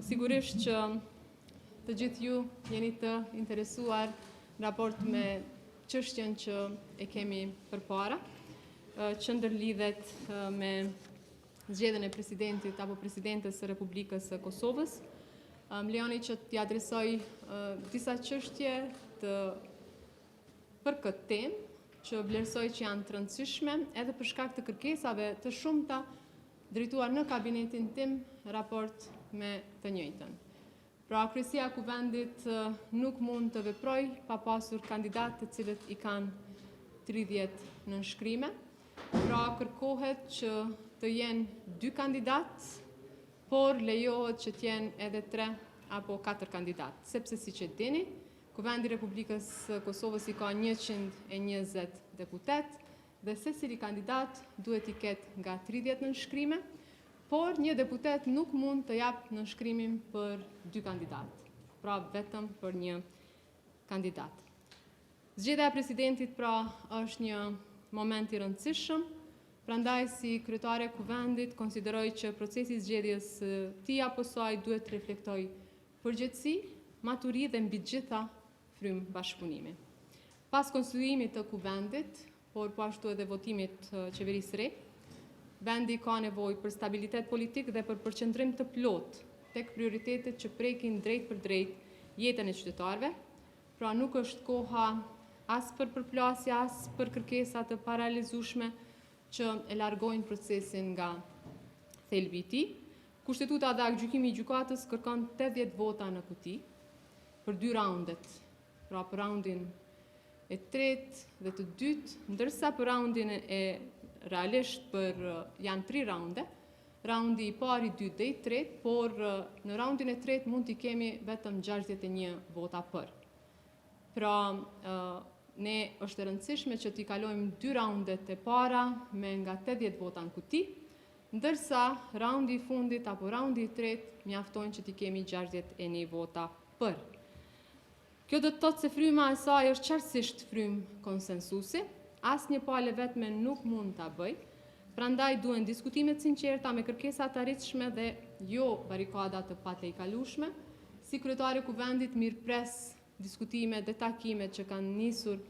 Sigurisht që të gjithë ju jeni të interesuar në raport me çështjen që e kemi përpara, që ndërlidhet me zgjedhjen e presidentit apo presidentes së Republikës së Kosovës. Më lejoni që t'i adresoj disa çështje të për këtë temë që vlerësoj që janë të rëndësishme edhe për shkak të kërkesave të shumta drejtuar në kabinetin tim në raport me të njëjtën. Pra, Kryesia e Kuvendit nuk mund të veprojë pa pasur kandidatë të cilët i kanë 30 nënshkrime. Pra, kërkohet që të jenë dy kandidatë, por lejohet që të jenë edhe tre apo katër kandidatë, sepse siç e dini, Kuvendi i Republikës së Kosovës i ka 120 deputetë dhe secili kandidat duhet t'i ketë nga 30 nënshkrime, por një deputet nuk mund të japë nënshkrimin për dy kandidatë, pra vetëm për një kandidat. Zgjedhja e presidentit pra është një moment i rëndësishëm, prandaj si kryetare e Kuvendit konsideroj që procesi i zgjedhjes së tij apo saj duhet të reflektojë përgjegjësi, maturi dhe mbi të gjitha frymë bashkëpunimi. Pas konstituimit të Kuvendit, por po ashtu edhe votimit të qeverisë së re, vendi ka nevojë për stabilitet politik dhe për përqendrim të plotë tek prioritetet që prekin drejtpërdrejt jetën e qytetarëve. Pra nuk është koha as për përplasje, as për kërkesa të parealizueshme që e largojnë procesin nga thelbi i tij. Kushtetuta dhe aktgjykimi i gjykatës kërkon 80 vota në kuti për dy raundet, pra për raundin e tretë dhe të dytë, ndërsa për raundin e realisht për janë tri raunde, raundi i parë, i dytë dhe i tretë, por në raundin e tretë mund t'i kemi vetëm 61 vota për. Pra, ne është e rëndësishme që t'i kalojmë dy raundet e para me nga 80 vota në kuti, ndërsa raundi i fundit apo raundi i tretë mjaftojnë që t'i kemi 61 vota për. Kjo do të thotë se fryma e saj është qartësisht frymë konsensusi, asnjë palë e vetme nuk mund ta bëjë, prandaj duhen diskutime të sinqerta me kërkesa të arritshme dhe jo barikada të patejkalueshme. Si kryetare e Kuvendit mirëpres diskutimet dhe takimet që kanë nisur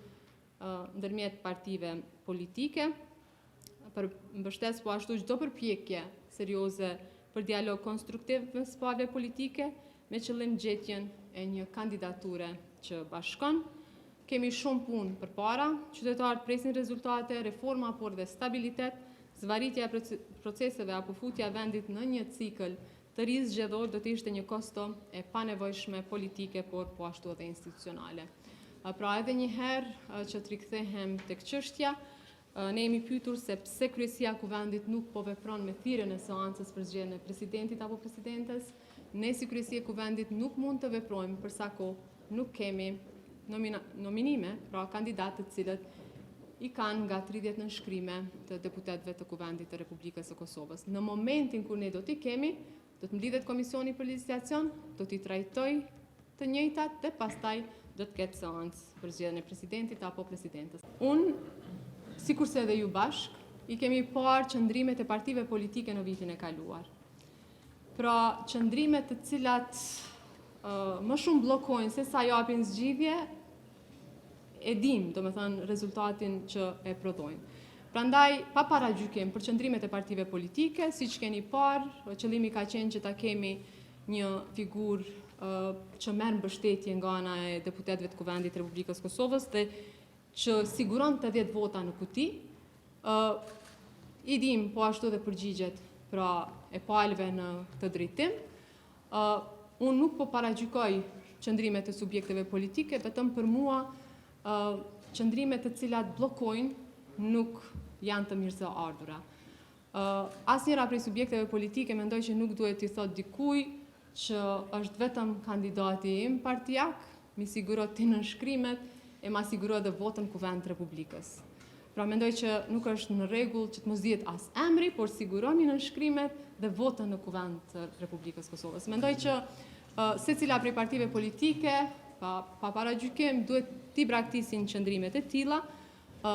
ndërmjet partive politike. Për mbështes po ashtu çdo përpjekje serioze për dialog konstruktiv mes palëve politike me qëllim gjetjen e një kandidature që bashkon. Kemi shumë punë përpara, qytetarët presin rezultate, reforma por dhe stabilitet, zvarritja e proceseve apo futja e vendit në një cikël të ri zgjedhor do të ishte një kosto e panevojshme politike, por po ashtu edhe institucionale. Pra edhe një herë që të rikthehem tek çështja, ne jemi pyetur se pse kryesia e Kuvendit nuk po vepron me thirrjen e seancës për zgjedhjen e presidentit apo presidentes. Ne si kryesi e Kuvendit nuk mund të veprojmë për sa kohë nuk kemi nominime, pra kandidatë të cilët i kanë nga 30 nënshkrime të deputetëve të Kuvendit të Republikës së Kosovës. Në momentin kur ne do t'i kemi, do të mblidhet Komisioni për Legjislacion, do t'i trajtoj të njëjtat dhe pastaj do të ketë seancë për zgjedhjen e presidentit apo presidentes. Unë, sikurse edhe ju bashkë, i kemi parë qëndrimet e partive politike në vitin e kaluar. Pra, qëndrimet të cilat më shumë bllokojnë se sa japin zgjidhje, e dim, domethënë, rezultatin që e prodhojnë. Prandaj, pa paragjykim për qëndrimet e partive politike, siç keni parë, qëllimi ka qenë që ta kemi një figurë që merr mbështetje nga ana e deputetëve të Kuvendit të Republikës së Kosovës dhe që siguron 80 vota në kuti. I dim po ashtu edhe përgjigjet pra e palëve në këtë drejtim. Unë nuk po paragjykoj qëndrimet e subjekteve politike, vetëm për mua qëndrimet të cilat bllokojnë nuk janë të mirëseardhura. Asnjëra prej subjekteve politike mendoj që nuk duhet t'i thotë dikujt që është vetëm kandidati im partijak, mi siguro ti nënshkrimet e ma siguro edhe votën në Kuvend të Republikës. Pra mendoj që nuk është në rregull që të mos dihet as emri, por siguroni nënshkrimet dhe votën në Kuvend të Republikës së Kosovës. Mendoj që secila prej partive politike, pa, pa paragjykim, duhet t'i braktisin qëndrimet e tilla,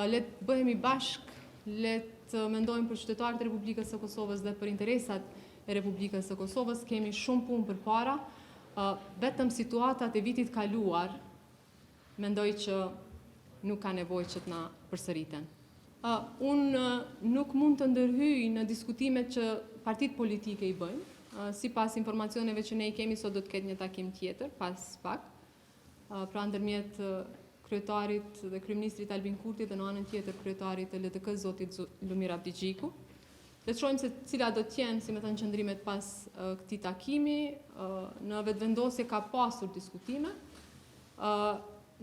le të bëhemi bashkë, le të mendojmë për qytetarët e Republikës së Kosovës dhe për interesat e Republikës së Kosovës. Kemi shumë punë përpara, vetëm situatat e vitit kaluar mendoj që nuk ka nevojë që të na përsëriten. Unë nuk mund të ndërhyj në diskutimet që partitë politike i bëjnë. Sipas informacioneve që ne i kemi, sot do të ketë një takim tjetër, pas pak. Pra ndërmjet kryetarit dhe kryeministrit Albin Kurti dhe në anën tjetër kryetarit të LDK, zotit Lumir Abdixhiku. Le të shohim se cilat do të jenë, si me thënë, qëndrimet pas këtij takimi. Në Vetëvendosje ka pasur diskutime.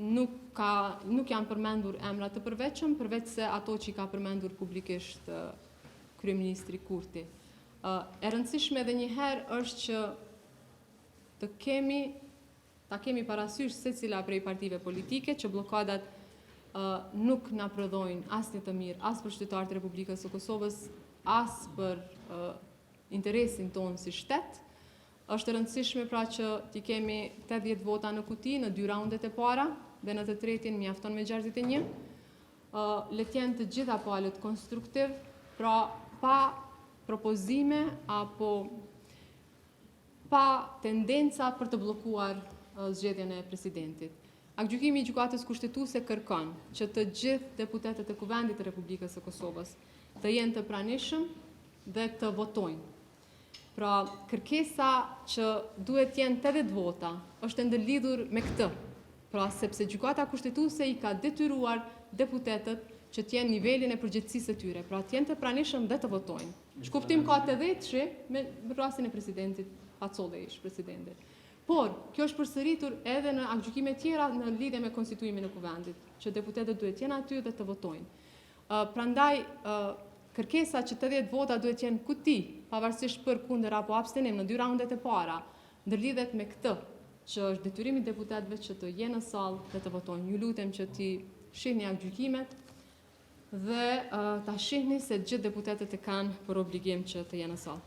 Nuk ka nuk janë përmendur emra të përveçëm, përveç se ato që i ka përmendur publikisht kryeministri Kurti. E rëndësishme edhe një herë është që të kemi ta kemi parasysh secila prej partive politike që bllokadat nuk na prodhojnë asnjë të mirë, as për qytetarët e Republikës së Kosovës, as për interesin tonë si shtet. Është e rëndësishme pra që t'i kemi 80 vota në kuti në dy raundet e para dhe në të tretin mjafton me 61. Le të jenë të gjitha palët konstruktiv, pra pa propozime apo pa tendenca për të bllokuar zgjedhjen e presidentit. Aktgjykimi i Gjykatës Kushtetuese kërkon që të gjithë deputetët e Kuvendit të Republikës së Kosovës të jenë të pranishëm dhe të votojnë. Pra, kërkesa që duhet të jenë 80 vota është e ndërlidhur me këtë. Pra, sepse Gjykata Kushtetuese i ka detyruar deputetët që të jenë nivelin e përgjegjësisë së tyre, pra të jenë të pranishëm dhe të votojnë. Ç'kuptim ka 80-shi me rastin e presidentit Pacolli, ish presidentit. Por, kjo është përsëritur edhe në aktgjykime tjera në lidhje me konstituimin e Kuvendit, që deputetët duhet të jenë aty dhe të votojnë. Prandaj, kërkesa që 80 vota duhet të jenë kuti, pavarësisht për kundër apo abstenim në dy raundet e para, ndërlidhet me këtë, që është detyrimi i deputetëve që të jenë në sallë dhe të votojnë. Ju lutem që t'i shihni aktgjykimet dhe ta shihni se gjithë deputetët e kanë për obligim që të jenë në sallë.